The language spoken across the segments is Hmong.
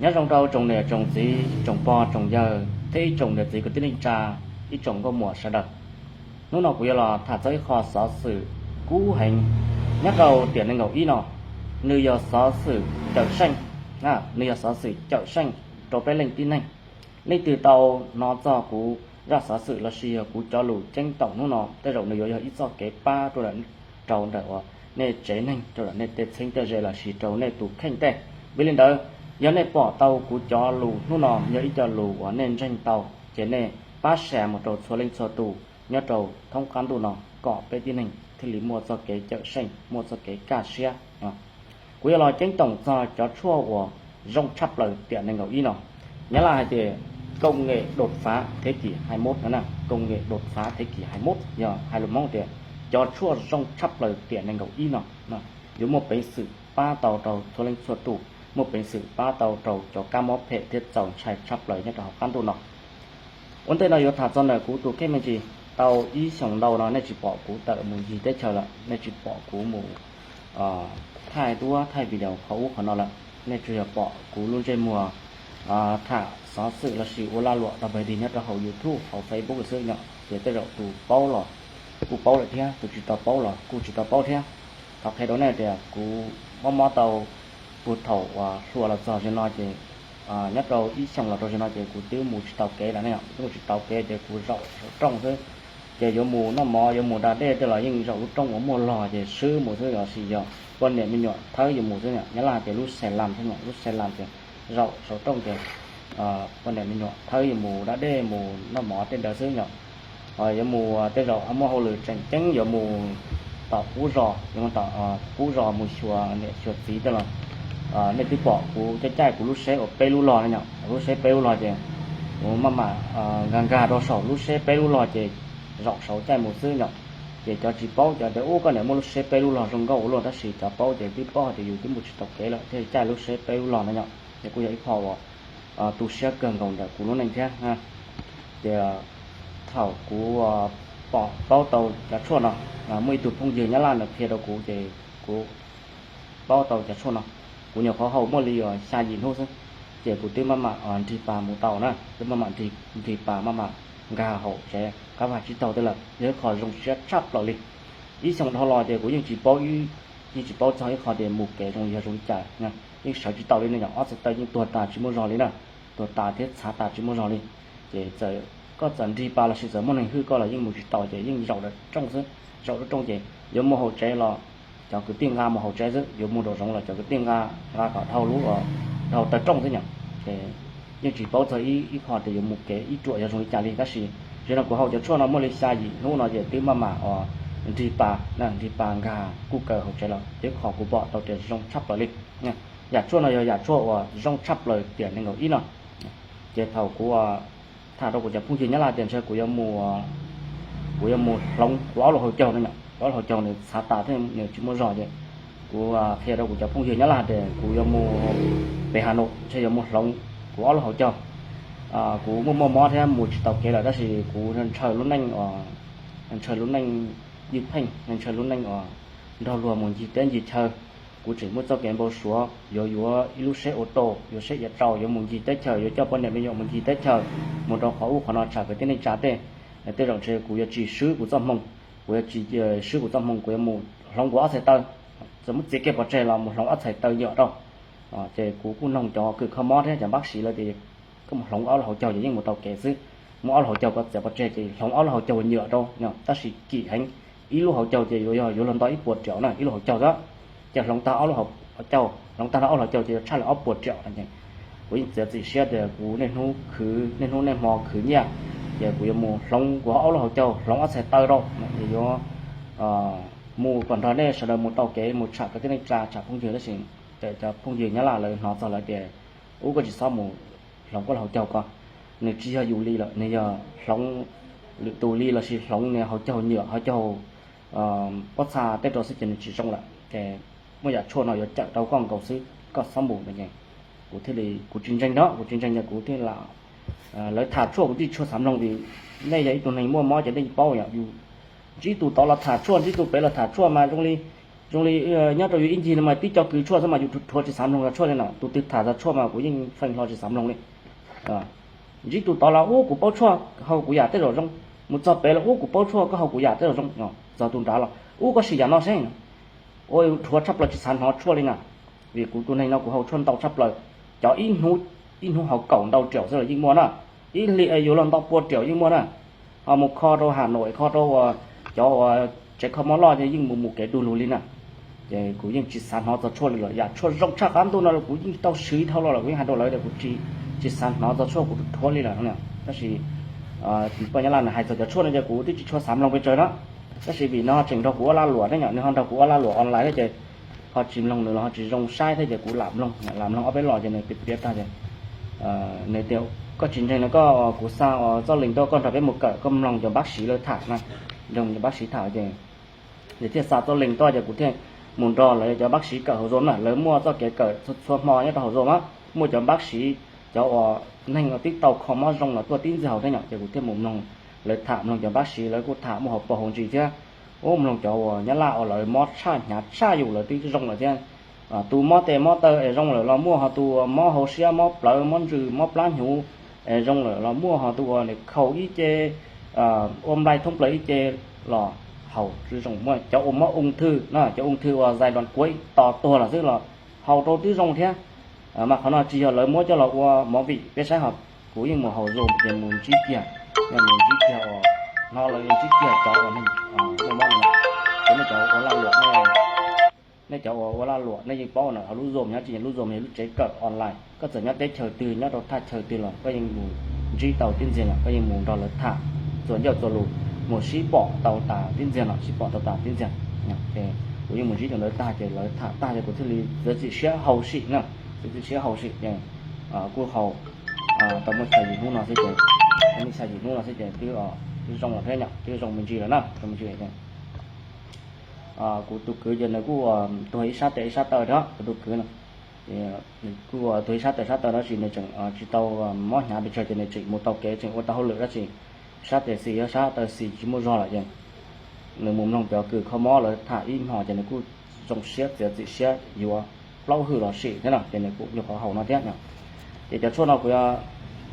Nyob zoo rau tsoom niam tsoom txiv, tsoom pog tsoom yawg thiab ib tsoom niam txiv kwv tij neej tsa, ib tsoom nkauj muam sawv daws. Hnub no kuv yuav los tham txog ib qho xov xwm kub heev nyob rau tiam nees nkaum ib no. Nws yog xov xwm cawm seej, nws yog xov xwm cawm seej rau peb leej tib neeg. Leej twg tau hnov txog kuv zaj xov xwm lossis yog kuv cov lus ceeb toom hnub no, tej zaum nws yuav yog ib txoj kev pab rau, rau ntawm uas nej tsev neeg, rau ntawm nej tej txheeb tej ze lossis rau nej tus kheej tej. Vim li ntawd, yog nej pom tau kuv cov lus hnub no yog ib co lus uas nej ntseeg tau, ces nej pab share mus rau txhua leej txhua tus nyob rau thoob qab ntuj no kom peb tib neeg thiaj li muaj txoj kev cawm seej, muaj txoj kev kaj siab. Kuv yuav los ceeb toom txog cov tshuaj uas zoo tshaj plaws tiam nees nkaum ib no. Nyab Laj hais tias công nghệ đột phá thế kỷ hai mươi mốt no na, công nghệ đột phá thế kỷ hai mươi mốt yog hais lus Hmoob tias cov tshuaj zoo tshaj plaws tiam nees nkaum ib no, yuav muaj peev xwm pab tau rau txhua leej txhua tus, muaj peev xwm pab tau rau cov kab mob phem thiab txaus ntshai tshaj plaws nyob rau hauv qab ntuj no. Ua ntej no yuav tham txog ntawm kuv tus kheej me ntsis. Tau ib xyoos ntau no nej tsis pom kuv tawm mus ncig teb chaws lawm, nej tsis pom kuv mus thaij duab thaij video qhov ub qhov no lawm. Nej tsuas yog pom kuv lub ntsej muag tham xov xwm lossis ua lag luam tau pes dig nyob rau hauv YouTube, hauv Facebook xwb no, ces tej zaum tus paub los kuj paub lawm thiab, tus tsis tau paub los kuj tsis tau paub thiab. Thov qhia rau nej tias kuv mob mob tau puag thaum uas hluas los txog ze no ces, nyob rau ib xyoos los rau ze no ces kuv twb mus tsis tau kev lawm ne, twb mus tsis tau kev ces kuv zaum saum rooj xwb. Ces yuav mus noj mov, yuav mus da dej tej los yeej zaum lub rooj uas muaj log ces swb mus xwb, lossis yog poj niam me nyuam thawb yus mus xwb. Nyab Laj tias lub xe lăn xwb, lub xe lăn ces zaum saum rooj ces poj niam me nyuam thawb yus mus da dej mus noj mov tej ntawd xwb yom. Yuav mus tej zaum ho muaj hauj lwm tseem ceeb, yuav mus tom qub zos, yuav mus tom qub zos mus xyuas niam xyuas txiv tej los, nej twb pom kuv caij caij kuv lub seb uas peb lub log no yom, lub seb peb lub log ces kuv maj mam nkag nkag rau saum lub seb peb lub log ces zaum saud caij mus xwb yom. Ces cov tsis paub cov tias ub koj niam muaj lub seb peb lub log zoo nkauj ua luaj, tab sis cov paub ces twb paub hais tias yus twb mus tsis tau kev lawm thiaj caij lub seb peb lub log no yom. Ces kuj yog ib qho uas tu siab kawg nkaus ntawm kuv lub neej thiab. Ces thaum kuv pom paub tau cov tshuaj no, muaj ib tug phooj ywg Nyab Laj nws qhia rau kuv ces kuv paub tau cov tshuaj no. Kuv nyuam qhuav haus muaj li uas xya yim hnub xwb, ces kuv twb maj mam nrig pas mus tau na, twb maj mam nrig pas maj mam nkag hauv tsev qab vaj tsib taug tej lawm, yog ib qho zoo siab tshaj plaws li. Ib xyoos dhau los ces kuv yeej tsis paub, yeej tsis paub txog ib qho tias mus kev zoo yog zoo li cas, yeej sawv tsis tau li ne yom, ob txhais taw yeej tuag tas tsis muaj zog li na, tuag tas thiab txhav tas tsis muaj zog li. Ces txawm koj txawm nrig pas lossis txawm muaj neeg hwj koj los yeej mus tsis tau ces yeej zaum rau rooj xwb. Zaum rau rooj ces yuav mus hauv tsev los cov kwv tij nqa mus hauv tsev xwb, yuav mus nraum zoov los cov kwv tij nqa, nqa kom dhau lub, dhau taw rooj xwb yom. Ces yeej tsis paub txog ib qho tias yuav mus kev ib ruam yog zoo li cas li, tab sis zaum no kuv haus cov tshuaj no muaj li xya yim hnub no ces twb maj mam uas nrig pas, nrig pas nkag kuj kaw hauv tsev los, ces qhov kuv pom tau tias zoo tshaj plaws li. Yam tshuaj no yog yam tshuaj uas zoo tshaj plaws tiam nees nkaum ib no. Ces thaum kuv tham rau kuv cov phooj ywg Nyab Laj tias ntshe kuv yuav mus, kuv yuav mus hloov kuv ob lub hauv caug no yom, kuv ob lub hauv caug nws txhav tas thiab nws tsis muaj zog ces kuv qhia rau kuv cov phooj ywg Nyab Laj tias kuv yuav mus pem Hà Nội, ntshe yuav mus hloov kuv ob lub hauv caug. Kuv muaj muaj mob thiab mus tsis tau kev lawm, tab sis kuv ntshaw lub neej, ntshaw lub neej ywj pheej, ntshaw lub neej uas nrog luag mus ncig teb ncig chaw. Kuv tseem muaj txoj kev npau suav yuav yuav ib lub seb ua tau, yuav seb iav tsau, yuav mus ncig teb chaws, yuav coj poj niam me nyuam mus ncig teb chaws, mus rau qhov ub qhov no tsham kwv tij neej tsa tej. Tej zaum ntshe kuv yuav tsis swb kuv txoj hmoo, kuv yuav tsis swb kuv txoj hmoo, kuv yuav mus hloov kuv ob txhais taw. Txawm muab txiav kiag pov tseg los mus hloov ob txhais taw nyuam rau. Ces kuv kuj noog cov kws kho mob thiab cov npab siv lawv tias koj mus hloov ob lub hauv caug ces yeej mus tau kev xwb. Muab ob lub hauv caug koj txiav pov tseg ces hloov ob lub hauv caug nyuam rau, tab sis kim heev. Ib lub hauv caug ces yuav yog yuav luag nto ib puas triệu na, ib lub hauv caug xwb. Ces hloov tag ob lub hauv caug, hloov tag ob lub hauv caug ces yuav tshaj li ob puas triệu no ces kuv yeej txiav txim siab tias kuv niaj hnub khwv, niaj hnub niaj hmo khwv nyiaj, ces kuv yuav mus hloov kuv ob lub hauv caug, hloov ob txhais taw rau, ces yuav mus kom nrog nej sawv daws mus tau kev, mus tsham kwv tij neej tsa, tsham phooj ywg, tab sis cov phooj ywg Nyab Laj lawv hnov txog lawv tias ub koj tsis txhob mus hloov koj lub hauv caug ko, nws tsis yog yus li lawm, nws yog hloov lwm tus li lossis hloov nws hauv caug nyuam, hauv caug pob txha tej rau xwb ces nws tsis zoo lawm. Ces muaj yam tshuaj no yuav cawm rau koj nkaus xwb, koj txhob mus no ces kuv thiaj li, kuv tsis ntseeg no, kuv tsis ntseeg ces kuv thiaj lam, lawv tham tshuaj kuv tsis tshua xav mloog vim nej yog ib tug neeg muaj mob ces nej paub yom, yus ntsib tus tod los tham tshuaj, ntsib tus pem los tham tshuaj mas zoo li Zoo li nyob rau yus ib ncig no mas tib co kws tshuaj xwb mas yus rhuav tsis xav mloog zaj tshuaj li na. Tus twg tham zaj tshuaj mas kuv yeej feej hlo tsis xav mloog li. Ntsib tus tod los ub kuv paub tshuaj haus kuv yam tej zaum zoo, mus txog pem los ub kuv paub tshuaj koj haus kuv yam tej zaum zoo, txog tus nrad los ub koj sim yam no seb. Ua rhuav tshaj plaws tsis xav hnov tshuaj li na. Vim kuv tus neeg no kuv haus tshuaj ntau tshaj plaws, cov ib hnub, ib hnub haus kaum ntau riaum xwb los yeej muaj na, ib hlis yuav luag nto pua riaum yeej muaj na. Ho mus kho rau Has Nois, kho rau uas cov uas tsev kho mob loj ces yeej mus mus kev du lug li na. Ces kuv yeej tsis xav hnov txog tshuaj li lawm, yam tshuaj zoo tshaj qab ntuj no kuv yeej tau swv dhau los lawm, kuv yeej hais rau lawv tias kuv tsis xav hnov txog tshuaj, kuv rhuav li lawm. Tab sis poj Nyab Laj nws hais txog cov tshuaj no ces kuv twb tsis tshua xav mloog pes tsawg na. Tab sis vim nws ho tseem nrog kuv ub laj luam thiab, nws ho nrog kuv ub laj luam online thiab ces ho tsis mloog nws los ho tsis zoo saib thiab ces kuv lam mloog, lam mloog ob peb los ces nws piav piav tag ces nws tias koj tsis ntseeg no koj, kuv xa txoj link tuaj koj nrog peb mus kawm, koj mloog cov npab siv lawv tham na, mloog cov npab siv tham ces nws thiaj xa txoj link tuaj ces kuv thiaj mus nrog lawv cov npab siv kawm hauv Zoom na, lawv muaj txoj kev kawm txhua hmo nyob rau hauv Zoom na, muaj cov npab siv, cov uas neeg uas twb tau kho mob zoo los tuaj tib ntxwg haus thiab yom, ces kuv thiaj mus mloog lawv tham, mloog cov npab siv lawv kuj tham muaj hauv paus hauv ntsis thiab. Ub mloog cov uas Nyab Laj uas lawv mob tshaj hnyav tshaj yus lawv twb zoo lawm thiab. Tus mob tes mob taw es zoo lawm los muaj, ho tus mob hauv siab, mob plawv, mob ntsws, mob plab hnyuv es zoo lawm los muaj, ho tus uas nim khaus ib ce, ua nplai thoob plaws ib ce los haus zoo. Muaj cov uas mob ung thw na, cov ung thw uas zais doos kuav tos tuag los xwb los haus rau twb zoo thiab. Mas qhov no tsis yog lawv muab coj los ua movie peb saib, ho kuv yeej mus hauv Zoom ces mus ntsib kiag, mus ntsib kiag uas hnov lawv ntsib kiag cov uas neeg mob no, cov nej cov ua laj luam, nej cov uas ua laj luam nej yeej paub na, hauv lub Zoom nyob tsis, lub Zoom yog lub tsev kawm online, koj txawm nyob teb chaws twg nyob rau thaj chaw twg los koj yeej mus ntsib tau tib ntxiag no, koj yeej mus nrog lawv tham txuas ncauj txuas lus, mus sib pom tau tas tib ntxiag no, sib pom tau tas tib ntxiag. Kuv yeej mus ntsib tus ntawd tag ces lawv tham tag ces kuv thiaj li txiav txim siab haus sim na, txiav txim siab haus sim ces kuj haus tau muaj xya yim hnub no xwb ces, muaj xya yim hnub no xwb ces twb, twb zoo lawm thiab yom, twb zoo me ntsis lawm na, zoo me ntsis lawm. Kuv tus kwv ces nws kuj tuag ib sab tes ib sab taw thiab, kuv tus kwv no kuj tuag ib sab tes sab taw tab sis nws tseem tsis tau mob hnyav pes tsawg ces nws tseem mus tau kev, tseem ua tau hauj lwm tab sis sab tes xis thiab sab taw xis tsis muaj zog lawm ces nws mus mloog cov kws kho mob lawv tham ib hmos ces nws kuj zoo siab txiav txim siab yuav plaub hwj los sim thiab no ces nws kuj nyuam qhuav haus no thiab. Ces cov tshuaj no kuv yuav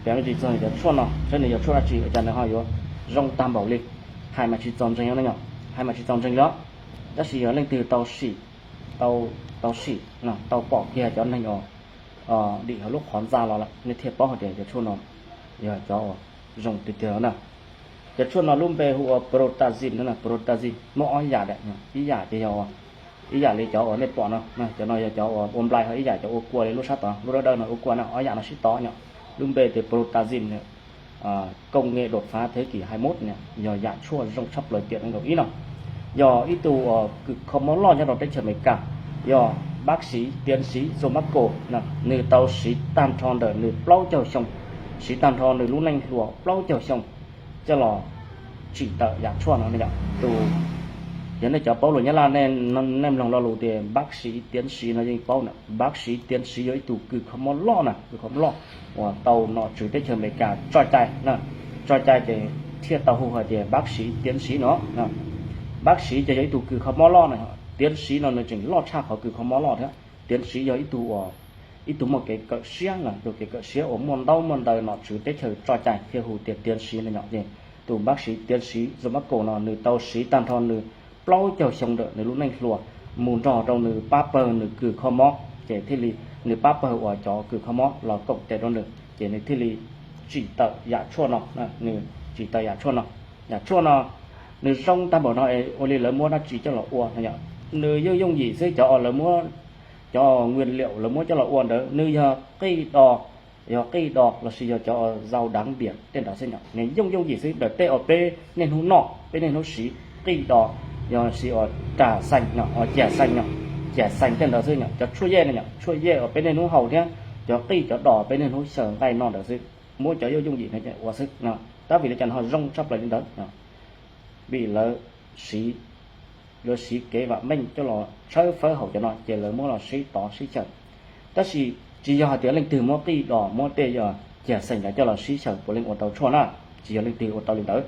piav me ntsis txog cov tshuaj no saib nws yog tshuaj dab tsi, cas nws ho yuav zoo tag npaum li. Hais mas tsis txaus ntseeg no, hais mas tsis txaus ntseeg li os. Tab sis yog leej twg tau sim, tau sim, tau pom kiag cov neeg os dim hauv lub qhov ntxa los lawm nej thiaj paub hais tias cov tshuaj no yog cov uas zoo tiag tiag na. Cov tshuaj no lub npe hu ua Protazine no, Protazine muaj ob yam, ib yam ces yog, ib yam li cov uas nej pom no, cov no yog cov uas ua nplai, ho ib yam cov ua kua li lub sab tod, lub dawb dawb no ua kua na, ob yam no sib tov yom. Lub npe tias Protazine công nghệ đột phá thế kỷ hai mươi mốt no, yog yam tshuaj zoo tshaj plaws tiam nees nkaum ib no. Yog ib tug uas kws kho mob loj nyob rau teb chaws Amelikas, yog bác sĩ tiến sĩ Joe Marco, nws tau siv tag nrho ntawm nws plaub caug xyoo, siv tag nrho nws lub neej hluas plaub caug xyoo coj los tsim tawm yam tshuaj no yom. Tus, yog nej cov paub lus Nyab Laj, nej mloog lo lus tias bác sĩ tiến sĩ no yeej paub na. Bác sĩ tiến sĩ yog ib tug kws kho mob loj na, kws kho mob loj uas tau nom tswv teb chaws Amelikas tso cai na, tso cai ces thiaj tau hu hais tias bác sĩ tiến sĩ no. Bác sĩ ces yog ib tug kws kho mob loj na, tiến sĩ no nws tseem loj tshaj qhov kws kho mob loj thiab. Tiến sĩ yog ib tug uas, ib tug muaj kev kawm siab na, tus kev kawm siab uas muaj ntaub muaj ntawv nom tswv teb chaws tso cai thiaj hu tias tiến sĩ no yom. Ces tus bác sĩ tiến sĩ Joe Marco no nws tau siv tag nrho nws plaub caug xyoo ntawm nws lub neej hluas mus nrog rau nws pab pawg nws kws kho mob, ces thiaj li nws pab pawg uas cov kws kho mob los koom tes rau nws ces nws thiaj li tsim tawm yam tshuaj no, nws tsim tawm yam tshuaj no. Yam tshuaj no nws zoo tag npaum no es ua li lawv muab dab tsi coj los ua no yom. Nws yooj yooj yim xwb, cov uas lawv muab, cov nguyên liệu lawv muab coj los ua ntawd nws yog qij do, yog qij do lossis yog cov rau dab npias tej ntawd xwb yom. Nws yooj yooj yim xwb, ntawm tej uas peb niaj hnub noj peb niaj hnub siv, qij do, yog siv uas trà xanh no, cà xanh no, cà xanh tej ntawd xwb yom. Cov tshuaj yej no yom, tshuaj yej uas peb niaj hnub haus thiab cov qij cov do peb niaj hnub xyaw nqaij noj ntawd xwb, muab cov yooj yooj yim no ua xwb no. Tab vim li cas nws ho zoo tshaj plaws li ntawd? Vim lawv siv, lawv siv kev vam meej coj los tshawb fawb haum cov no ces lawv muab los sib tov sib xyaw. Tab sis tsis yog hais tias leej twg muab qij do muab tej cà xanh ntawd coj los sib xyaw puav leej ua tau tshuaj na, tsis yog leej twg ua tau li ntawd.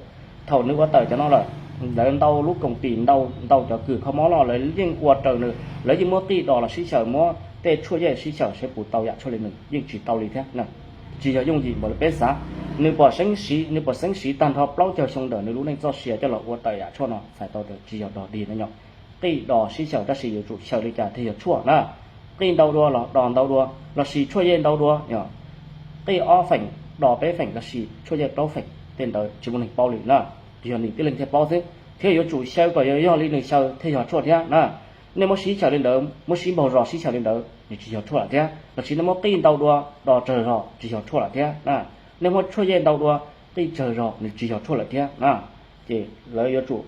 Thaum nws ua tawm cov no lawm, Lawv ntau lub koom tis ntau ntau cov kws kho mob loj lawv yeej ua raws nws, lawv yeej muab qij dos los sib xyaw, muab tej tshuaj yej sib xyaw saib puas tau yam tshuaj li nws, yeej tsis tau li thiab. Tsis yog yooj yim npaum li peb xav. Nws pom xeeb siv, nws pom xeeb siv tag nrho plaub caug xyoo ntawm nws lub neej txoj sia coj los ua tawm yam tshuaj no txhais tau tias tsis yog dog dig no yom. Qij dos sib xyaw tab sis yuav tsum xyaw li cas thiaj yog tshuaj na. Qij ntau dua los dos ntau dua los sis tshuaj yej ntau dua, qij ob feem dos peb feem los sis tshuaj yej plaub feem, tej ntawd tsis muaj neeg paub li na. Tsis yog nim tib leeg thiaj paub xwb, thiab yuav tsum xyaw kom yog li nws xyaw thiaj yog tshuaj thiab na. Nej muab sib xyaw li ntawd, muab sib npaug zos sib xyaw li ntawd nws tsis yog tshuaj lawm thiab, los sis nej muab qij ntau dua dos tsawg zog tsis yog tshuaj lawm thiab na. Nej muab tshuaj yej ntau dua qij tsawg zog nws tsis yog tshuaj lawm thiab na. Ces lawv yuav tsum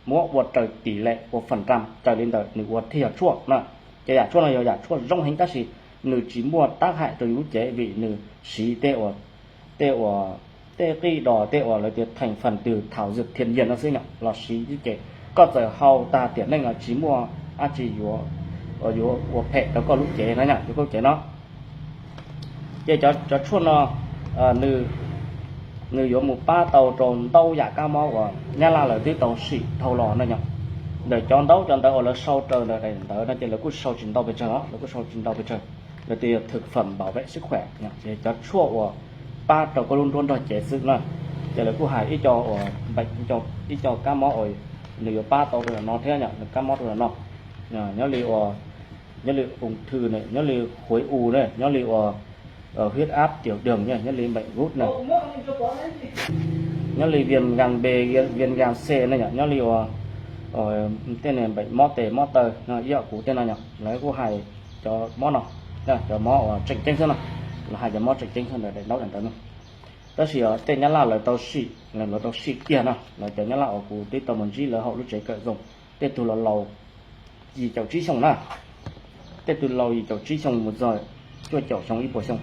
muab ua raws tis lem ua fam ram raws li ntawd nws ua thiaj yog tshuaj na. Ces yam tshuaj no yog yam tshuaj zoo heev tab sis nws tsis muaj tab hais rau yus lub cev vim nws siv tej uas, tej uas, tej qij dos tej uas lawv tias theem fam twg thauj zwm thiam yias no xwb no los siv ces koj txawm hau tag tiam neej los tsis muaj dab tsi yuav, yuav ua phem rau koj lub cev no yom, rau koj lub cev no. Ces cov tshuaj no nws yuav mus pab tau rau ntau yam kab mob uas Nyab Laj lawv twb tau sim dhau los no yom. Ntawm cov ntaub cov ntawv uas lawv sau raws ntawm daim ntawv no ces lawv kuj sau tsis ntau pes tsawg os, lawv kuj sau tsis ntau pes tsawg. Lawv tias thực phẩm bảo vệ sức khỏe, ces cov tshuaj uas pab rau koj lub nruab nrog cev xwb na. Ces lawv kuj hais ib co uas npeem, ib co kab mob uas nws yuav pab tau rau ntawm no thiab yom, nws kab mob rau ntawm no. Nyob li uas, nyob li ung thư ne, nyob li khối u ne, nyob li uas huyết áp tiểu đường ne, nyob li bệnh gút ne, nyob li viêm gan B, viêm gan C ne yom, nyob li uas tej niag npeem mob tes mob taw no ib yam kuv tej no yom, lawv kuj hais cov mob no, cov mob uas tseem ceeb xwb no, lawv hais cov mob tseem ceeb xwb ntawm daim ntaub daim ntawv no. Tab sis tej Nyab Laj lawv tau sim, lawv tau sim kiag no, lawv cov Nyab Laj uas kuv twb tau mus ntsib lawv hauv lub tsev kawm zoo, tej tug los laus yim caum tsib xyoo na, tej tug laus yim caum tsib xyoo mus txog cuaj caum xyoo ib puas xyoo.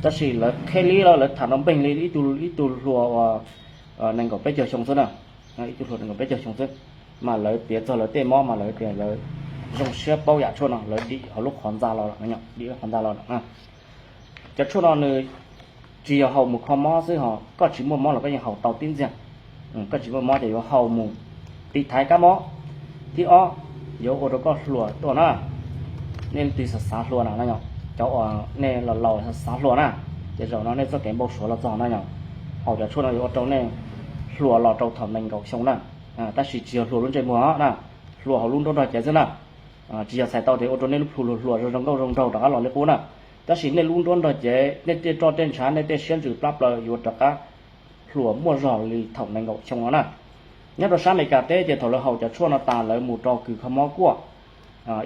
Tab sis lawv qheb li los lawv tham nrov npeeg li ib tug, ib tug hluas uas nees nkaum peb caug xyoo xwb na, ib tug hluas nees nkaum peb caug xyoo xwb, mas lawv piav txog lawv tej mob mas lawv tias lawv zoo siab paub yam tshuaj no, lawv dim hauv lub qhov ntxa los, dim lub qhov ntxa los. Cov tshuaj no nws tsis yog haus mus kho mob xwb ho, koj tsis muaj mob los koj yeej haus tau tib ntxiag. Koj tsis muaj mob ces yuav haus mus tiv thaiv kab mob. Thib ob, yuav ua rau koj hluas tuaj na. Nej leej twg xav xav hluas na, cov uas nej los laus xav xav hluas na, ces zaum no nej txoj kev npau suav los txog na yom. Haus cov tshuaj no yuav ua rau nej hluas los rau thaum nees nkaum xyoo na. Tab sis tsis yog hluas lub ntsej muag na, hluas hauv lub nruab nrog cev xwb na. Tsis yog txhais tau tias ua rau nej lub plhu hluas hluas zoo zoo nkauj zoo nraug rov qab los li qub na. Tab sis nej lub nruab nrog cev, nej tej roj tej ntshav, nej tej siab ntsws plab plaws yuav rov qab hluas muaj zog li thaum nees nkaum xyoo no na. Nyob rau sab Amelikas teb ces thaum lawv haus cov tshuaj no tas lawv mus rau kws kho mob kuaj,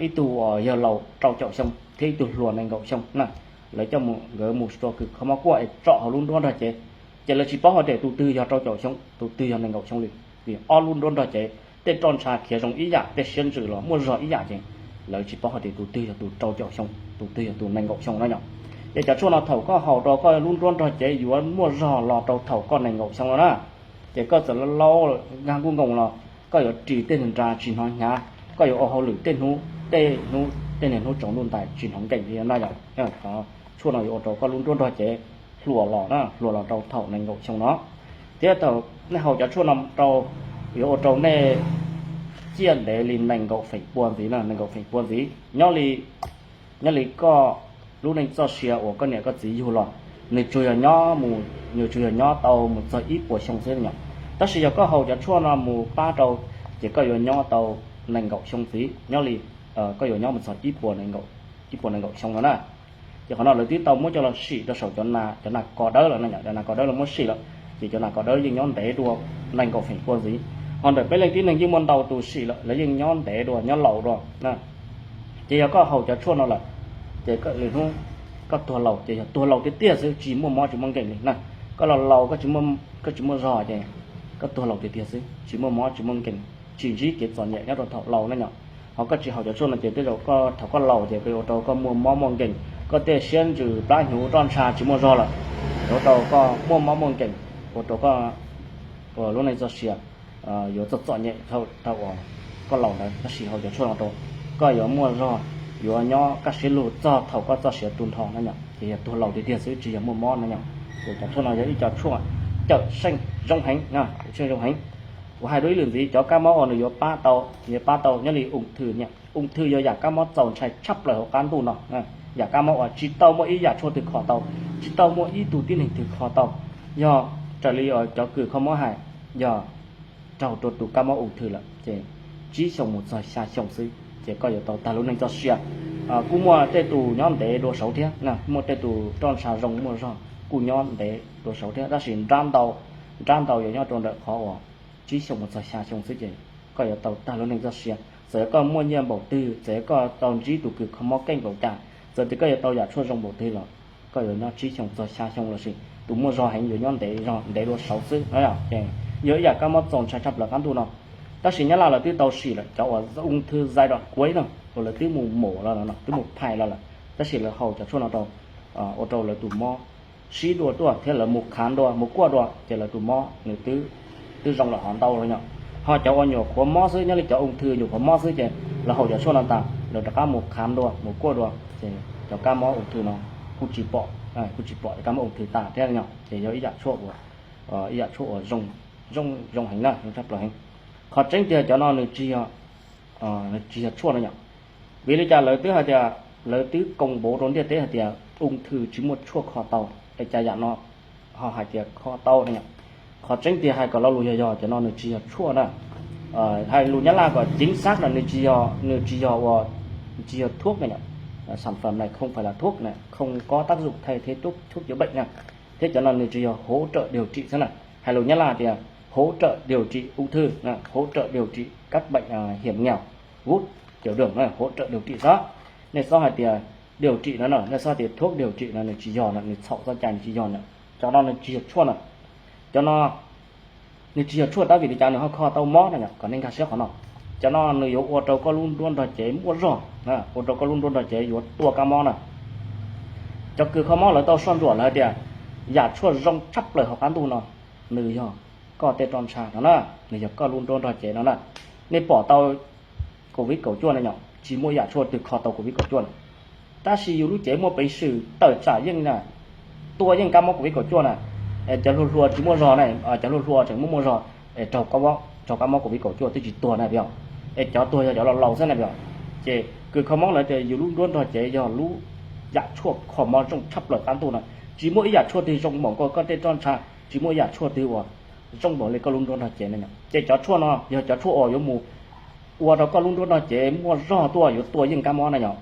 ib tug uas yawg laus rau caum xyoo thiab ib tug hluas nees nkaum xyoo na, lawv coj mus, nkawd mus rau kws kho mob kuaj es tsom hauv lub nruab nrog cev, ces lawv tsis paub hais tias tus twg yog rau caum xyoo tus twg yog nees nkaum xyoo li, vim ob lub nruab nrog cev tej roj ntsha khiav zoo ib yam, tej siab ntsws los muaj zog ib yam ces lawv tsis paub hais tias tus twg yog tus rau caum xyoo tus twg yog tus nees nkaum xyoo na yom. Ces cov tshuaj no thaum koj haus rau koj lub nruab nrog cev yuav muaj zog los rau thaum koj nees nkaum xyoo no na. Ces koj txawm laus laus nkag nkuj nkoos los koj yuav ris tej nra tsis hnov hnyav, koj yuav ua hauj lwm tej hnub, tej hnub tej niag hnub tsaus ntuj ntais tsis hnov nkees li na yom. Tshuaj no yuav ua rau koj lub nruab nrog cev hluas los na, hluas los rau thaum nees nkaum xyoo no. Thiab thaum nej haus cov tshuaj no rau, yuav ua rau nej ciaj ntev li nees nkaum feem pua ntxiv na, nees nkaum feem pua ntxiv. Nyob li, nyob li koj lub neej txoj sia uas koj niam koj txiv yug los, nws tsuas yog nyob mus, nws tsuas yog nyob tau mus txog ib puas xyoo xwb yom. Tab sis yog koj haus cov tshuaj no mus pab rau, ces koj yuav nyob tau nees nkaum xyoo ntxiv, nyob li koj yuav nyob mus txog ib puas nees nkaum, ib puas nees nkaum xyoo no na. Ces qhov no lawv twb tau muab coj los sim rau saum cov nas, cov nas ko dawb lawm na yom, cov nas ko dawb lawv muab sim lawm, ces cov nas ko dawb yeej nyob ntev dua nees nkaum feem pua ntxiv. Ho ntawm peb leej tib neeg yeej muaj ntau tus sim lawm, lawv yeej nyob ntev dua, nyob laus dua na. Ces yog koj haus cov tshuaj no lawm, ces koj lwm hnub koj tuag laus ces yog tuag laus tiag tiag xwb, tsis muaj mob tsis muaj nkees li na. Koj los laus, koj tsis muaj zog ces koj tuag laus tiag tiag xwb, tsis muaj mob tsis muaj nkees, tsis ntsib kev txom nyem nyob rau thaum laus na yom. Ho koj tsis haus cov tshuaj no ces tej zaum koj thaum koj laus ces ua rau koj muaj mob muaj nkees, koj tej siab ntsws plab hnyuv roj ntsha tsis muaj zog lawm, ua rau koj muaj mob muaj nkees, ua rau koj lub neej txoj sia yuav txom txom nyem thaum uas koj laus ntawd. Tab sis haus cov tshuaj no rau, koj yuav muaj zog, yuav nyob kaj siab lug txog thaum koj txoj sia tu nrho na yom. Ces yog tuag laus tiag tiag xwb, tsis yog muaj mob na yom. Ces cov tshuaj no yog ib co tshuaj cawm seej zoo heev, cawm seej zoo heev. Kuv hais dua ib lwm ntxiv, cov kab mob uas nws yuav pab tau, yuav pab tau nyob li ung thư, ung thư yog yam kab mob txaus ntshai tshaj plaws hauv qab ntuj no, yam kab mob uas tsis tau muaj ib yam tshuaj twg kho tau, tsis tau muaj ib tug tib neeg twg kho tau. Yog raws li cov kws kho mob hais, yog raug rau tus kab mob ung thư lawm ces tsib xyoo mus txog xya xyoo xwb ces koj yuav tau tag lub neej txoj sia. Kuj muaj tej tus nyob ntev dua saud thiab, muaj tej tus roj ntsha zoo muaj zog kuj nyob ntev dua saud thiab, tab sis nrab ntau, nrab ntau yuav nyob rau ntawm qhov uas tsib xyoo mus txog xya xyoo xwb ces koj yuav tau tag lub neej txoj sia. Txawm yog koj muaj nyiaj npaum twg, txawm yog koj tau ntsib tus kws kho mob keej npaum cas, txawm tias koj yuav tau yam tshuaj zoo npaum twg los koj yuav nyob tsib xyoo txog xya xyoo lossis tus muaj zog heev yuav nyob ntev, ntev dua saud xwb no. Yog ib yam kab mob txaus ntshai tshaj plaws qab ntuj no. Tab sis Nyab Laj lawv twb tau sim lawm cov uas ung thư giai đoạn cuối no uas lawv twb mus mos los no, twb mus phais los lawm, tab sis lawv haus cov tshuaj no rau, ua rau lawv tus mob sib dua tuaj thiab lawv mus khav dua mus kuaj dua ces lawv tus mob nws twb zoo lawm hov ntau lawm yom. Ho cov uas nyuam qhuav mob xwb, nyob li cov ung thư nyuam qhuav mob xwb ces lawv haus cov tshuaj no tas lawv rov qab mus khav dua mus kuaj dua ces cov kab mob ung thư no kuj tsis pom, kuj tsis pom cov kab mob ung thư tas thiab no. Ces yog ib yam tshuaj uas, ib yam tshuaj uas zoo, zoo heev na, zoo tshaj plaws heev. Qhov tseeb tiag cov no nws tsis yog, nws tsis yog tshuaj no yom. Vim li cas lawv twb hais tias, lawv twb công bố rau ntiaj teb hais tias ung thư tsis muaj tshuaj kho tau, es cas yam no ho hais tias kho tau no yom. Qhov tseeb tiag hais kom lo lus yog yog cov no nws tsis yog tshuaj na. Hais lus Nyab Laj kom chính xác na, nws tsis yog, nws tsis yog ua, tsis yog thuốc na yom. Sản phẩm này không phải là thuốc này, không có tác dụng thay thế thuốc, thuốc chữa bệnh na. Thiab cov no nws tsis yog hỗ trợ điều trị xwb na. Hais lus Nyab Laj tias hỗ trợ điều trị ung thư, hỗ trợ điều trị các bệnh hiểm nghèo, gút tiểu đường, hỗ trợ điều trị xwb. Nej txhob hais tias điều trị no no, nej txhob tias thuốc điều trị no, nws tsis yog no, nws txhaum txoj cai, nws tsis yog no. Cov no nws tsis yog tshuaj na. Cov no nws tsis yog tshuaj tab vim li cas nws ho kho tau mob no yom, kom nej nkag siab qhov no. Cov no nws yuav ua rau koj lub nruab nrog cev muaj zog, ua rau koj lub nruab nrog cev yuav tuaj kab mob na. Cov kws kho mob lawv tau soj ntsuam lawv hais tias yam tshuaj zoo tshaj plaws hauv qab ntuj no nws yog koj tej roj ntsha no na, nws yog koj lub nruab nrog cev no na. Nej pom tau Covid kaum cuaj no yom, tsis muaj yam tshuaj twg kho tau Covid kaum cuaj na. Tab sis yus lub cev muaj peev xwm tawm tsam yeej na, tua yeej kab mob Covid kaum cuaj na. Es cov hluas hluas tsis muaj zog na, cov hluas hluas tseem muaj muaj zog, es raug kab mob, raug kab mob Covid kaum cuaj twb tsis tuag na yom. Es cov tuag yog cov laus laus xwb na yom. Ces kws kho mob lawv tias yus lub nruab nrog cev yog lub yam tshuaj kho mob zoo tshaj plaws qab ntuj na. Tsis muaj ib yam tshuaj twg zoo npaum nkaus koj tej roj ntsha, tsis muaj ib yam tshuaj twg uas zoo npaum li koj lub nruab nrog cev na yom. Ces cov tshuaj no yog cov tshuaj uas yuav mus ua rau koj lub nruab nrog cev muaj zog tuaj, yuav tua yeej kab mob na yom.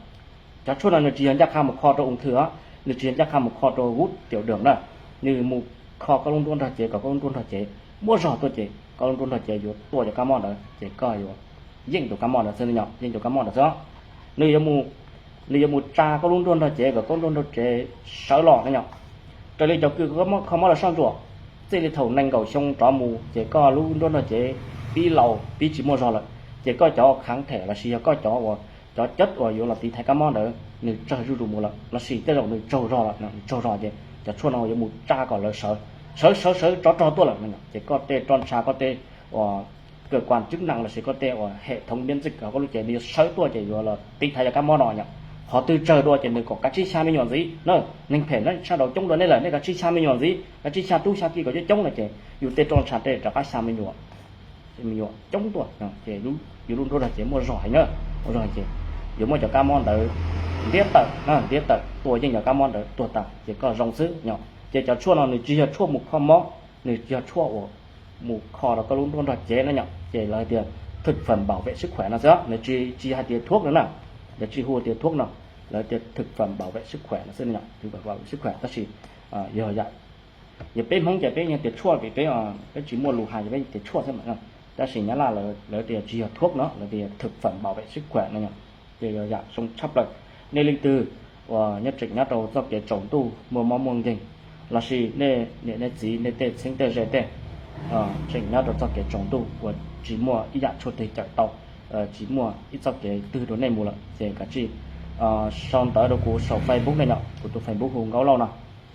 Cov tshuaj no nws tsis yog ncaj qha mus kho rau ung thư os, nws tsis yog ncaj qha mus kho rau gút tiểu đường na. Nws mus kho koj lub nruab nrog cev kom koj lub nruab nrog cev muaj zog tuaj ces koj lub nruab nrog cev yuav tua cov kab mob ntawd ces koj yuav yeej tus kab mob ntawd xwb, yeej tus kab mob ntawd xwb. Nws yuav mus, nws yuav mus tsa koj lub nruab nrog cev kom koj lub nruab nrog cev sawv los na yom. Raws li cov kws kho mob lawv soj ntsuam, txij li thaum nees nkaum xyoo rov mus ces koj lub nruab nrog cev pib laus pib tsis muaj zog lawm, ces koj cov kháng thể lossis yog koj cov uas cov chất uas yuav los tiv thaiv kab mob ntawd nws tsawg zuj zus mus lawm lossis tej zaum nws tsaug zog lawm, nws tsaug zog ces cov tshuaj no yuav mus tsa kom lawv sawv, sawv sawv sawv tsov rog tuaj lawm no ces koj tej roj ntsha, koj tej uas cơ quan chức năng lossis koj tej uas hệ thống miễn dịch hauv koj lub cev nws yuav sawv tuaj ces yuav los tiv thaiv cov kab mob no yom. Qhov twg tsawg dua ces nws kom kav tsij xya me nyuam ntxiv na. Neeg phem na sab nraud coob dua nej lawm, nej kav tsij xya me nyuam ntxiv, kav tsij xya tub xya kiv kom coob coob no ces yus tej roj ntsha tej rov qab xya me nyuam, me nyuam coob tuaj ces yus lub nruab nrog cev muaj zog heev na, muaj zog ces yuav muab cov kab mob ntawd ntiab tawm, ntiab tawm tua yeej cov kab mob ntawd tuag tas ces koj zoo xwb yom. Ces cov tshuaj no nws tsis yog tshuaj mus kho mob, nws yog tshuaj uas mus kho rau koj lub nruab nrog cev na yom. Ces lawv hais tias thực phẩm bảo vệ sức khỏe no xwb, nws tsis, tsis hais tias thuốc no na, lawv tsis hu tias thuốc no, lawv tias thực phẩm bảo vệ sức khỏe no xwb, thực phẩm bảo vệ sức khỏe tab sis yog yam, yog peb Hmoob ces peb yeej tias tshuaj vim peb, peb tsis muaj lus hais ces peb tias tshuaj xwb mas, tab sis Nyab Laj lawv tias tsis yog thuốc no, lawv tias thực phẩm bảo vệ sức khỏe no yom. Ces yog yam zoo tshaj plaws. Nej leej twg uas nyob tseem nyob rau txoj kev tsaus ntuj muaj mob muaj nkeeg lossis nej niam nej txiv nej tej txheeb tej ze tej tseem nyob rau txoj kev tsaus ntuj uas tsis muaj ib yam tshuaj twg cawm tau, tsis muaj ib txoj kev twg rau nej mus lawm ces kav tsij sau ntawv rau kuv saum Facebook ne yom, kuv tus Facebook hu Nkauj Lauj no,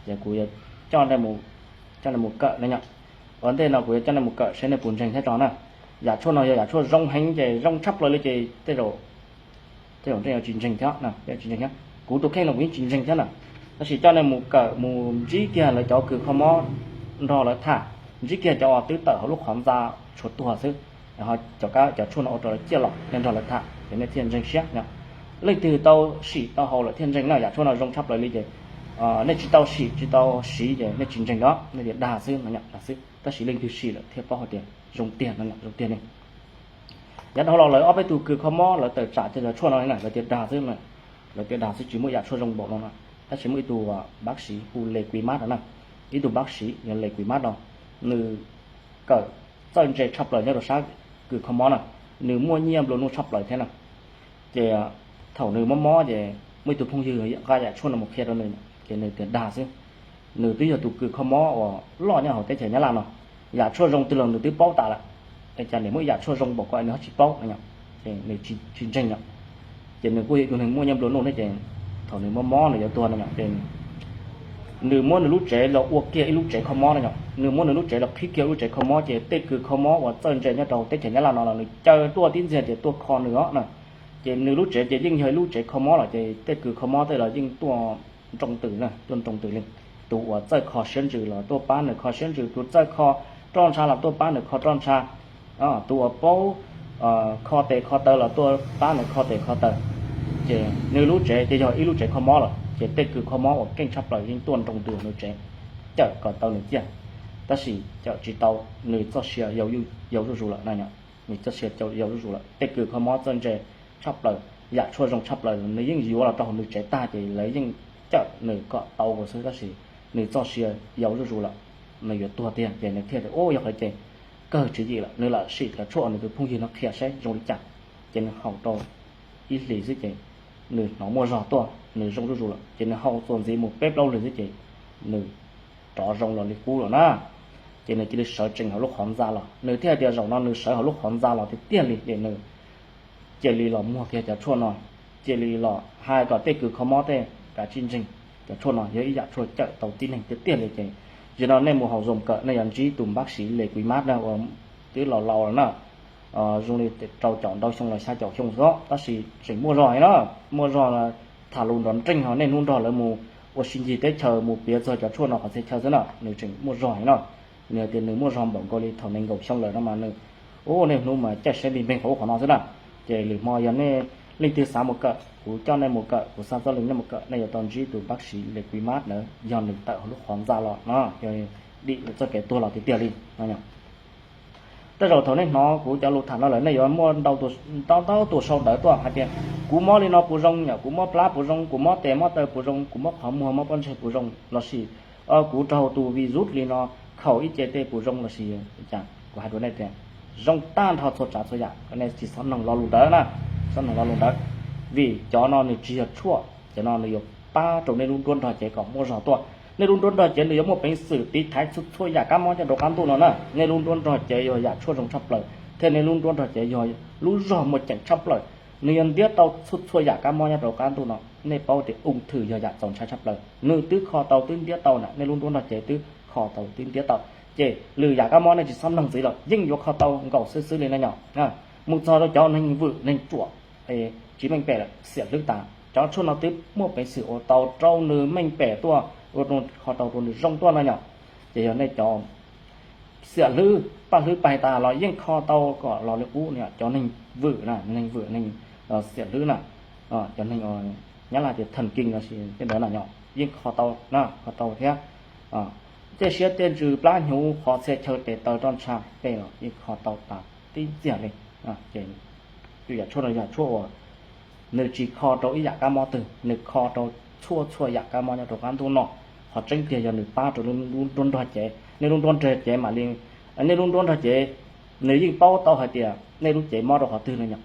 ces kuv yuav coj nej mus kawm ne yom. Ua ntej no kuv yuav coj nej mus kawm saib nej puas ntseeg thiab tso na. Yam tshuaj no yog yam tshuaj zoo heev ces zoo tshaj plaws li ces tej zaum, tej zaum nej yuav tsis ntseeg thiab, tsis ntseeg thiab. Kuv tus kheej los kuv yeej tsis ntseeg thiab na. Tab sis coj nej mus kawm mus ntsib kiag lawv cov kws kho mob nrog lawv tham, ntsib kiag cov uas twb tawm hauv lub qhov ntxa tshuav tuag xwb. Ho cov kab cov tshuaj no ua rau lawv ciaj los nej nrog lawv tham ces nej thiaj ntseeg siab no. Leej twg tau sim tau haus lawm thiaj ntseeg na, yam tshuaj no zoo tshaj plaws li ces nej tsis tau sim tsis tau siv ces nej tsis ntseeg no, nej tias dag xwb no, dag xwb. Tab sis leej twg sim lawm thiaj paub hais tias zoo tiag no, zoo tiag ne. Yav dhau los lawv ob peb tug kws kho mob lawv tawm tsam cov tshuaj no na, lawv tias dag xwb, lawv tias dag xwb tsis muaj yam tshuaj zoo npaum no no. Tab sis muaj ib tug pab siv hu Le Kui Mab no na, ib tug pab siv yog Le Kui Mab no, nws kawm txawj ntse tshaj plaws nyob rau sab kws kho mob na, nws muaj nyiaj nplua nuj tshaj plaws thiab na. Ces thaum nws mob mob ces muaj ib tug phooj ywg nqa yam tshuaj no mus qhia rau nws, ces nws tias dag xwb. Nws twb yog tus kws kho mob uas loj nyob hauv teb chaws Nyab Laj no, yam tshuaj zoo twg los nws twb paub tas lawm. Es cas nim muaj ib yam tshuaj zoo npaum ko nws ho tsis paub no, ces nws tsis ntseeg no. Ces nws kuj yog ib tug neeg muaj nyiaj nplua nuj thiab ces thaum nws mob mob nws yuav tuag no ces nws muab nws lub tsev los ua kiag ib lub tsev kho mob no, nws muab nws lub tsev los qhib kiag lub tsev kho mob ces tej kws kho mob uas txawj ntse nyob rau teb chaws Nyab Laj no los nws caw tuaj tib ntxig tias tuaj kho nws os na. Ces nws lub tsev ces yeej yog ib lub tsev kho mob lawm ces tej kws kho mob tej los yeej tuaj nroo ntws na, tuaj nroo ntws li. Tus uas txawj kho siab ntsws los tuaj pab nws kho siab ntsws, tus txawj kho roj ntsha los tuaj pab nws kho roj ntsha, tus uas paub kho tes kho taw los tuaj pab nws kho tes kho taw. Ces nws lub tsev ces yog ib lub tsev kho mob lawm ces tej kws kho mob uas keej tshaj plaws yeej tuaj nroo ntws nws tsev, cawm kom tau nws ciaj. Tab sis cawm tsis tau, nws txoj sia yau zuj zus lawm na, nws txoj sia yau zuj zus lawm. Tej kws kho mob txawj ntse tshaj plaws, yam tshuaj zoo tshaj plaws nws yeej yuav los rau hauv nws tsev tag ces lawv yeej cawm nws kom tau xwb, tab sis nws txoj sia yau zuj zus lawm, nws yuav tuag tiag ces nws thiaj tias ub, yog li ces kawg tswv yim lawm, nws lam sim cov tshuaj uas nws tus phooj ywg no qhia saib zoo li cas. Ces nws haus rau ib hlis xwb ces nws hnov muaj zog tuaj, nws zoo zuj zus lawm ces nws haus txuas ntxiv mus peb plaub hlis xwb ces nws rov zoo los li qub lawm na. Ces nws cia li sawv tsees hauv lub qhov ntxa los, nws thiaj tias zaum no nws sawv hauv lub qhov ntxa los tiag tiag li ces nws cia li los muag kiag cov tshuaj no, cia li los hais kom tej kws kho mob tej kav tsij ntseeg. Cov tshuaj no yog ib yam tshuaj cawm tau tib neeg tiag tiag li ces zaum no nej mus haus zoo kawm nej yuav ntsib tus pab siv Le Kui Mab na uas twb laus laus lawm na, zoo li rau caum ntau xyoo los xya caum xyoo xwb tab sis tseem muaj zog heev na. Muaj zog, tham lus nrov nreej ho niaj hnub nrog lawv mus ua si ncig teb chaws mus piav txog cov tshuaj no qhov txhia chaw xwb na, nws tseem muaj zog heev na. Nws tias nws muaj zog npaum nkaus li thaum nees nkaum xyoo lawm no mas nws, ub, niaj hnub mas caij saib npig npeeg qhov ub qhov no xwb na. Ces lwm hmo yog nej leej twg xav mus kawm kuv coj nej mus kawm, kuv xa txoj lus nej mus kawm, nej yuav tau ntsib tus pab siv Le Kui Mab ntawd yog nws tawm hauv lub qhov ntxa los no, yog dim nws txoj kev tuag los tiag tiag li. Tej zaum thaum nej hnov kuv cov lus tham no lawm nej yuav muaj ntau ntau tus sau ntawv tuaj hais tias kuv mob li no puas zoo, yog kuv mob plab puas zoo, kuv mob tes mob taw puas zoo, kuv mob qhov muag mob pob ntseg puas zoo, lossis kuv raug tus virus li no khaum ib ce tej puas zoo lossis cas. Kuv hais rau nej tias zoo tag nrho txhua tsav txhua yam, nej tsis txhob noog lo lus ntawd na, txhob noog lo lus ntawd, vim cov no nws tsis yog tshuaj, cov no nws yuav pab rau nej lub nruab nrog cev kom muaj zog tuaj. Nej lub nruab nrog cev nws yuav muaj peev xwm tiv thaiv txhua txhua yam kab mob nyob rau qab ntuj no na. Nej lub nruab nrog cev yog yam tshuaj zoo tshaj plaws thiab nej lub nruab nrog cev yog lub zog muaj ceem tshaj plaws, nws yuav ntiab tau txhua txhua yam kab mob nyob rau qab ntuj no. Nej paub tias ung thwm yog yam txaus ntshai tshaj plaws, nws twb kho tau twb ntiab tau na, nej lub nruab nrog cev twb kho tau twb ntiab tau. Ces lwm yam kab mob nej tsis txhob noog ntxiv lawm, yeej yuav kho tau nkaus xwb xwb li na yom. Mus txog rau cov neeg vwm neeg ruam, tsis meej pem lawm, xiam hlwb tas, cov tshuaj no twb muaj peev xwm ua tau rau nws meej pem tuaj, ua kho tau rau nws zoo tuaj na yom. Ces yog nej cov xiam hlwb paj hlwb pais tas los yeej kho tau kom los li qub na, cov neeg vwm na, neeg vwm neeg xiam hlwb na, cov neeg Nyab Laj tias thần kinh lossis tej ntawd na yom, yeej kho tau na, kho tau thiab. Tej siab tej ntsws plab hnyuv qhov txhia chaw tes taw roj ntsha tej los yeej kho tau tas tib txiag li. Ces yam tshuaj no yog tshuaj uas nws tsis kho rau ib yam kab mob twg, nws kho rau txhua txhua yam kab mob nyob rau qab ntuj no. Qhov tseeb tiag yog nws pab rau lub nruab nrog cev, nej lub nruab nrog cev mam li, nej lub nruab nrog cev nws yeej paub tau hais tias nej lub cev mob rau qhov twg no yom.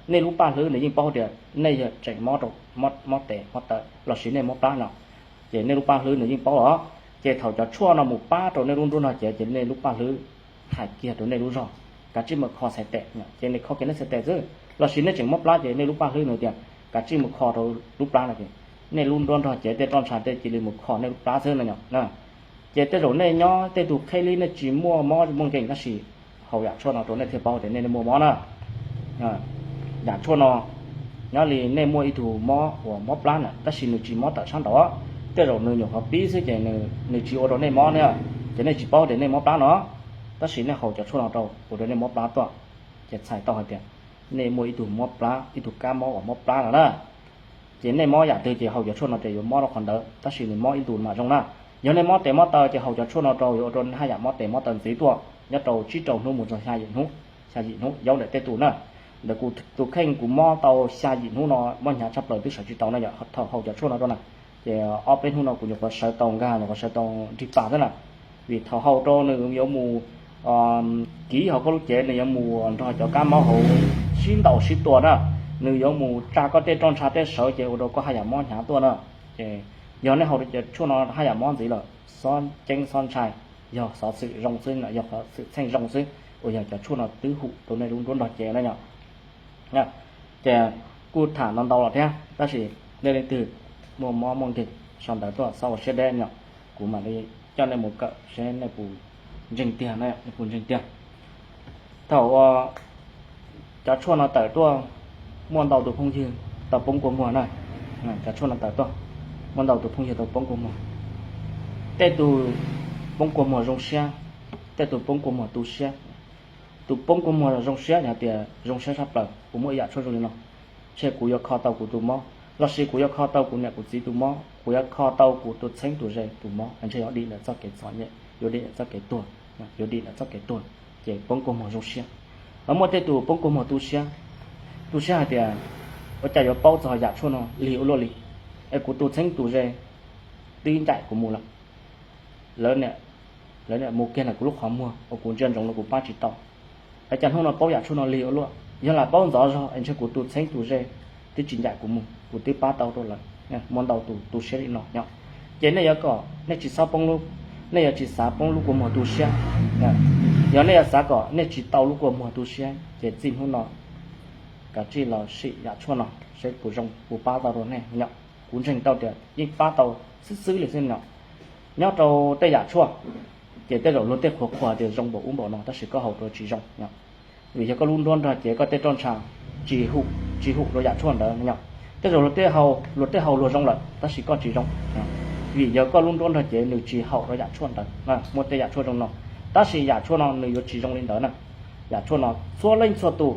Nej lub paj hlwb nws yeej paub tias nej yog tseem mob rau, mob tes mob taw lossis nej mob plab no, ces nej lub paj hlwb nws yeej paub los. Ces thaum cov tshuaj no mus pab rau nej lub nruab nrog cev ces nej lub paj hlwb hais kiag rau nej lub zog, kav tsij mus kho xais tes, ces nws kho kiag nej xais tes xwb. Lossis nej tseem mob plab ces nej lub paj hlwb nws tias kav tsij mus kho rau lub plab no ces nej lub nruab nrog cev tej roj ntsha tej cia li mus kho nej lub plab xwb no yom. Ces tej zaum nej nyob tej tus qheb li nej tsis muaj mob muaj nkeeg tab sis haus yam tshuaj no rau nej thiaj paub tias nej muaj mob na. Yam tshuaj no nyob li nej muaj ib tug mob uas mob plab na tab sis nws tsis mob tawm sab nraud, tej zaum nws nyuam qhuav pib xwb ces nws tsis ua rau nej mob na, ces nej tsis paub tias nej mob plab no. Tab sis nej haus cov tshuaj no rau ua rau nej mob plab tuaj, ces txhais tau hais tias nej muaj ib tug mob plab, ib tug kab mob uas mob plab no na. Ces nej mob yam twg ces haus cov tshuaj no ces yuav mob rau qhov ntawd, tab sis nws mob ib ntus mam zoo na. Yog nej mob tes mob taw ces haus cov tshuaj no rau yuav ua rau nej haj yam mob tes mob taw ntxiv tuaj nyob rau tsib rau hnub mus txog xya yim hnub, xya yim hnub yaub ntawm tej tus na. Ntawm kuv tus kheej kuv mob tau xya yim hnub no mob hnyav tshaj plaws twb sawv tsis tau na yom, thaum haus cov tshuaj no rau na, ces ob peb hnub no kuv nyuam qhuav sawv tau nkag, nyuam qhuav sawv tau nrig pas xwb na. Vim thaum haus rau nws yuav mus kiv hauv koj lub cev, nws yuav mus nrog cov kab mob hauv sib ntaus sib tua na, nws yuav mus tsa koj tej roj ntsha tej sawv ces ua rau koj haj yam mob hnyav tuaj na. Ces yog nej haus rau cov tshuaj no haj yam mob ntxiv lawm, xob ceeb xob ntshai, yog xov xwm zoo xwb, yog xov xwm txheej zoo xwb uas yog cov tshuaj no twb hum rau nej lub nruab nrog cev na yom. Ces kuj tham ntau ntau los thiab, tab sis nej leej twg muaj mob muaj nkeeg sau ntawv tuaj xob ua siab deb no, kuv mam li coj nej mus kawm seb nej puas ntseeg tiag, nej puas ntseeg tiag. Thaum uas cov tshuaj no tawm tuaj, muaj ntau tus phooj ywg tau poob kua muag na. Cov tshuaj no tawm tuaj, muaj ntau tus phooj ywg tau poob kua muag. Tej tus poob kua muag zoo siab, tej tus poob kua muag tu siab. Tus poob kua muag zoo siab hais tias zoo siab tshaj plaws kuv muaj ib yam tshuaj zoo li no, ntshe kuv yuav kho tau kuv tus mob, los sis kuv yuav kho tau kuv niam kuv txiv tus mob, kuv yuav kho tau kuv tus txheeb tus ze tus mob, ntshe yuav dim ntawm txoj kev txom nyem, yuav dim ntawm txoj kev tuag, yuav dim ntawm txoj kev tuag. Ces poob kua muag zoo siab. Ho muaj tej tus poob kua muag tu siab, tu siab hais tias ua cas yuav paub txog yam tshuaj no lig ua luaj li, es kuv tus txheeb tus ze twb ncaim kuv mus lawm, lawv niam mus kiag ntawm kuv lub qhov muag uas kuv ntsia ntsoov los kuv pab tsis tau. Es cas hnub no paub yam tshuaj no lig ua luaj, yog lam paub ntxov zog es ntshe kuv tus txheeb tus ze twb tsis ncaim kuv mus, kuv twb pab tau rau lawv. Muaj ntau tus tu siab li no nyob. Ces nej yuav kom nej tsis xav poob lub, nej yuav tsis xav poob lub kua muag tu siab. Yog nej yuav xav kom nej tsis tau lub kua muag tu siab ces txij hnub no kav tsij los sim yam tshuaj no seb puas zoo, puas pab tau rau nej nyob. Kuv ntseeg tau tias yeej pab tau xwb xwb li xwb no. Nyob rau tej yam tshuaj, ces tej zaum luag tej qhuas qhuas tias zoo npaum ub npaum no tab sis koj haus rau tsis zoo no, vim yog koj lub nruab nrog cev koj tej roj ntsha tsis hum, tsis hum rau yam tshuaj ntawd no. Tej zaum luag tej haus, luag tej haus luag zoo lawm tab sis koj tsis zoo, vim yog koj lub nruab nrog cev nws tsis haum rau yam tshuaj ntawd. Muaj tej yam tshuaj zoo no, tab sis yam tshuaj no nws yuav tsis zoo li ntawd na. Yam tshuaj no txhua leej txhua tus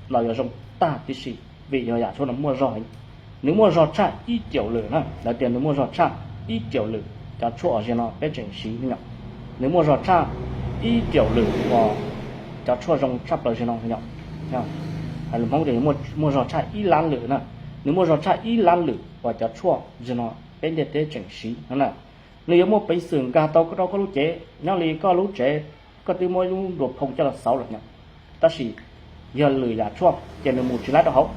los yuav zoo tag tib si, vim yog yam tshuaj no muaj zog heev. Nws muaj zog tshaj ib caum lwm na, lawv tias nws muaj zog tshaj ib caum lwm cov tshuaj uas zaum no peb tseem siv no. Nws muaj zog tshaj ib caum lwm uas cov tshuaj zoo tshaj plaws zaum no no. Hais lus Hmoob tias muaj zog tshaj ib lab lwm na. Nws muaj zog tshaj ib lab lwm uas cov tshuaj zaum no peb ntiaj teb tseem siv no na. Nws yuav muaj peev xwm nkag tau rau koj lub cev, nyob li koj lub tsev, koj twb muab lub nruas phoo coj los xauv lawm no, tab sis yog lwm yam tshuaj ces nws mus tsis laib rau hauv.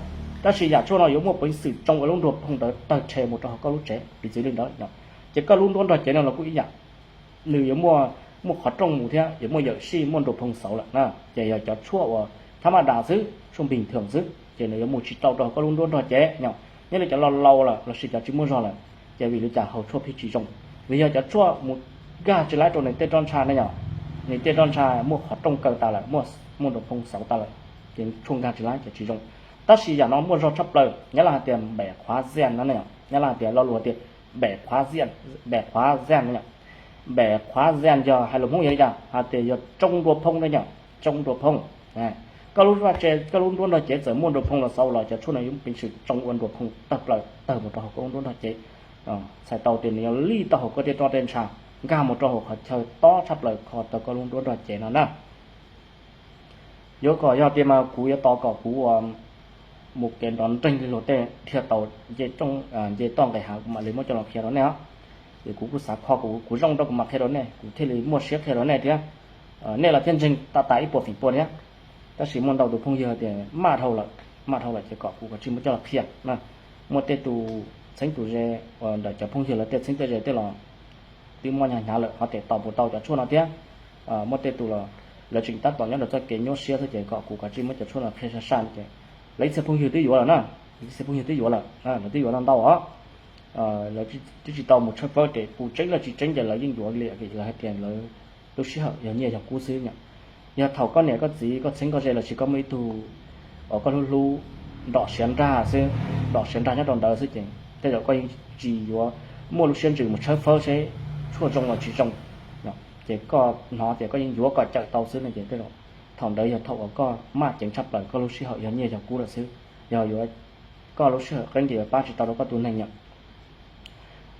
Tab sis yam tshuaj no yuav muaj peev xwm tsoo ua lub nruas phoo ntawd tawg rhe mus rau hauv koj lub tsev, piv txwv li ntawd no. Ces koj lub nruab nrog cev no los kuj ib yam, nws yuav muaj, muaj qhov rooj mus thiab yuav muaj yawm sij muaj nruas phoo xauv lawm na. Ces yog cov tshuaj uas thab maj das xwb, tshuaj npig thoom xwb ces nws yuav mus tsis tau rau hauv koj lub nruab nrog cev no. Nyob li cov laus laus lawm los sis cov tsis muaj zog lawm, ces vim li cas haus tshuaj pheej tsis zoo? Vim yog cov tshuaj mus nkag tsis laib rau nws tej roj ntsha ne yom. Nws tej roj ntsha muaj qhov rooj kaw tas lawm, muaj, muaj nruas phoo xauv tas lawm, ces tshuaj nkag tsis laib ces tsis zoo. Tab sis yam no muaj zog tshaj plaws, Nyab Laj hais tias npem qhuav ziaj no ne yom, Nyab Laj hais tias, lo lus hais tias npem qhuav ziaj, npem qhuav ziaj no yom. Npem qhuav ziaj yog hais lus Hmoob yog li cas? Hais tias yog tsoo nruas phoo ne yom, tsoo nruas phoo. Koj lub vaj tse, koj lub nruab nrog cev txawm muaj nruas phoo los xauv los cov tshuaj no yuav muaj peev xwm tsoo ua nruas phoo tawg plaws tawg mus rau hauv koj lub nruab nrog cev. Txhais tau tias nws yuav lij tau hauv koj tej roj tej ntsha, nkag mus rau hauv qhov chaw tob tshaj plaws kho tau koj lub nruab nrog cev no na. Yuav kom yog tias mas kuv yuav tos kom kuv ua mus kev nrov nreeg li luag tej dhia tau nce toj nqes hav kuv mam li muab coj los qhia rau nej os. Ces kuv kuj xav kho kuv, kuv zoo rau kuv mam qhia rau nej, kuv thiaj li muaj siab qhia rau nej thiab. Nej los thiaj ntseeg tas tas ib puas feem pua thiab. Tab sis muaj ntau tus phooj ywg tias maj dhau lawm, maj dhau lawm ces kom kuv kav tsij muab coj los qhia na. Muaj tej tus txheeb tus ze, ntawm cov phooj ywg lawv tej txheeb tej ze tej los twb muaj hnyav hnyav lawm ho tes tos puas tau cov tshuaj no thiab. Muaj tej tus los lawv tseem tab tom nyob rau txoj kev nyuaj siab xwb ces kom kuv kav tsij muab cov tshuaj no qhia saj saj ces lawv ib txhia phooj ywg twb yuav lawm na, ib txhia phooj ywg twb yuav lawm, lawv twb yuav no ntau os. Lawv twb tsis tau mus tshawb fawb ces puas tseeb los tsis tseeb ces lawv yeej yuav li lawv hais tias lawv lub sij hawm yog nyiaj yog kub xwb yom. Yog thaum koj niam koj txiv koj txheeb koj ze los sis koj muaj ib tug uas koj hlub hlub nrom siav nrag xwb, nrom siav nrag nyob rau ntawd xwb ces tej zaum koj yeej tsis yuav muaj lub siab ntsws mus tshawb fawb seb tshuaj zoo los tsis zoo. ces koj hnov tias koj yeej yuav kom cawm tau xwb no ces tej zaum thaum ntawd yog thaum uas koj maj ceev tshaj plaws, koj lub sij hawm yog nyiaj yog kub lawm xwb. Yog yuav koj lub sij hawm qeeb ces yuav pab tsis tau rau koj tus neeg yom.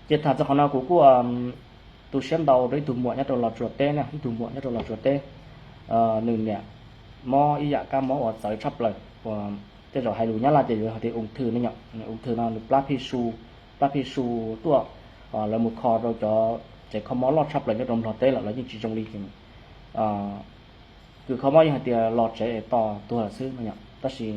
Ces tham txog qhov no kuv kuj tu siab ntau rau ib tug muam nyob rau Los Tsuas teb na, ib tug muam nyob rau Los Tsuas teb, nws niam mob ib yam kab mob uas txawv tshaj plaws uas tej zaum hais lus Nyab Laj ces yuav hais tias ung thư ne yom. Ung thư no nws plab phij su, plab phij su tuaj, lawv mus kho rau cov tsev kho mob loj tshaj plaws nyob rau Nplog teb lawm los yeej tsis zoo li ces kws kho mob yeej hais tias los tsev es tos tuag lawm xwb no yom. Tab sis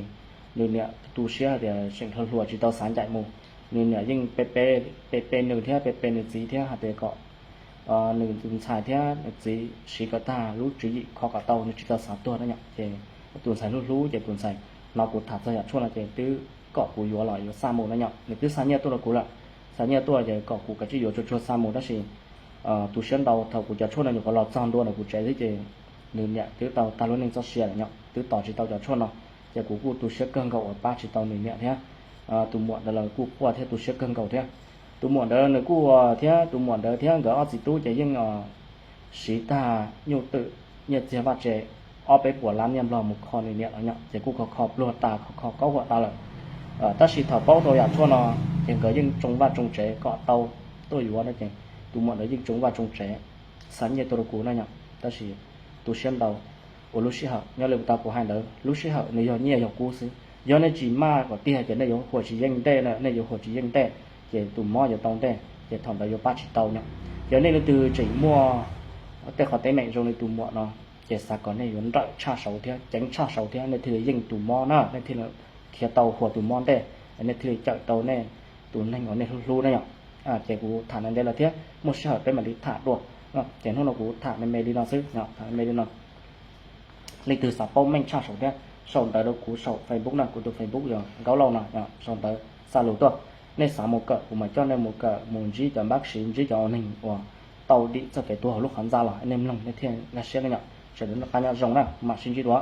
nws niam tu siab hais tias seem hluas hluas tsis tau xav ncaim mus, nws niam yeej pe pe nws thiab pe pe nws txiv thiab hais tias kom nws tus ntxhais thiab nws txiv siv kom tag lub tswv yim kho kom tau, nws tsis tau xav tuag na yom. Ces tus ntxhais hlub hlub ces tus ntxhais hnov kuv tham txog yam tshuaj no ces twb kom kuv yuav los yuav xa mus na yom. Nws twb xa nyiaj tuaj rau kuv lawm, xa nyiaj tuaj ces kom kuv kav tsij yuav tsuag tsuag xa mus tab sis tu siab ntau thaum kuv cov tshuaj no nyuam qhuav los txog ntua ntawm kuv tsev xwb ces nws niam twb tau tag lub neej txoj sia lawm yom, twb tos tsis tau cov tshuaj no. Ces kuv kuj tu siab kawg nkaus uas pab tsis tau nws niam thiab tus muam ntawd los kuj quaj thiab tu siab kawg nkaus thiab. Tus muam ntawd nws kuj thiab tus muam ntawd thiab nkawd ob txiv tub ces yeej siv tag nyuj twm nyiaj txiag vaj tse ob peb puas lab nyiaj Nplog mus kho nws niam los yom, ces kuj kho kho pluag tas kho kho kaub huam tas lawm. Tab sis thaum paub tau yam tshuaj no ces nkawd yeej tsoo vaj tsoo tsev kom tau tuaj yuav no ces tus muam ntawd yeej tsoo vaj tsoo tsev xa nyiaj tuaj rau kuv na yom. Tab sis tu siab ntau uas lub sij hawm nyob li tau kuv hais ntawd, lub sij hawm nws yog nyiaj yog kub xwb. Yog nej tsis maj kom tiag ces nej yuav huam tsis yeej ntej na, nej yuav huam tsis yeej ntej ces tus mob yuav tau ntej ces thaum ntawd yuav pab tsis tau yom. Yog nej leej twg tseem muaj tej qhov teeb meem zoo li tus muam no ces xav kom nej yuav nrawm tshaj saud thiab ceev tshaj saud thiab nej thiaj li yeej tus mob na, nej thiaj li khiav tau huam tus mob ntej, nej thiaj li cawm tau nej tus neeg uas nej hlub hlub na yom. Ces kuv tham no ntev lawm thiab muaj sij hawm peb mam li tham dua. Ces hnub no kuv tham me me li no xwb, tham me me li no. Leej twg xav paub meej tshaj saud thiab sau ntawv rau kuv saum Facebook na, kuv tus Facebook yog Nkaub Lauj no, sau ntawv xa lus tuaj. Nej xav mus kawm kuv mam coj nej mus kawm mus ntsib cov npab siv ntsib cov neeg uas tau dim txoj kev tuag hauv lub qhov ntxa los nej mloog nej thiaj nkag siab na yom. Sawv daws noj qab nyob zoo na, mam sib ntsib dua.